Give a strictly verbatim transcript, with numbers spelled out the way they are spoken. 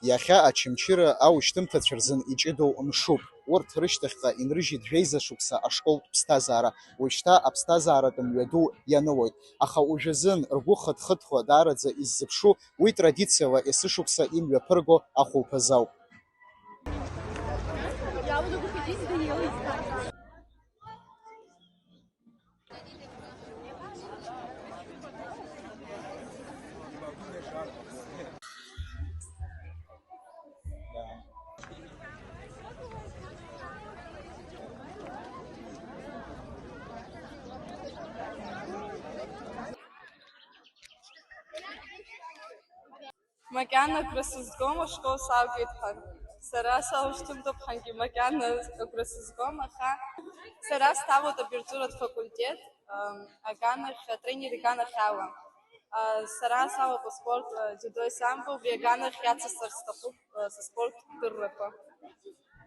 Иахьа Очамчыра аушьҭымҭацәа рзын иҷыдоу мшуп. Урҭ рышьҭахьҟа инрыжьит жәеиза шықәса ашколтә ԥсҭазаара. Уажәшьҭа аԥсҭазааратә мҩаду ианылоит. Аха уажәазын ргәы хыҭ-хыҭуа даараӡа иззыԥшу уи традициала есышықәса имҩаԥырго ахәылԥазы ауп. Макьана агәра сызгом ашкол салгеит ҳәа. Сара саушьҭымҭоуп ҳәангьы макьана агәра сызгом, аха сара сҭалоит абиуџьыратә факультет, ам, аганахь, атренер иганахь ала. А, сара салоуп аспорт, а, дзиудои самбо, убри аганахь иацысҵар сҭахуп, а, сыспорт дыррақәа.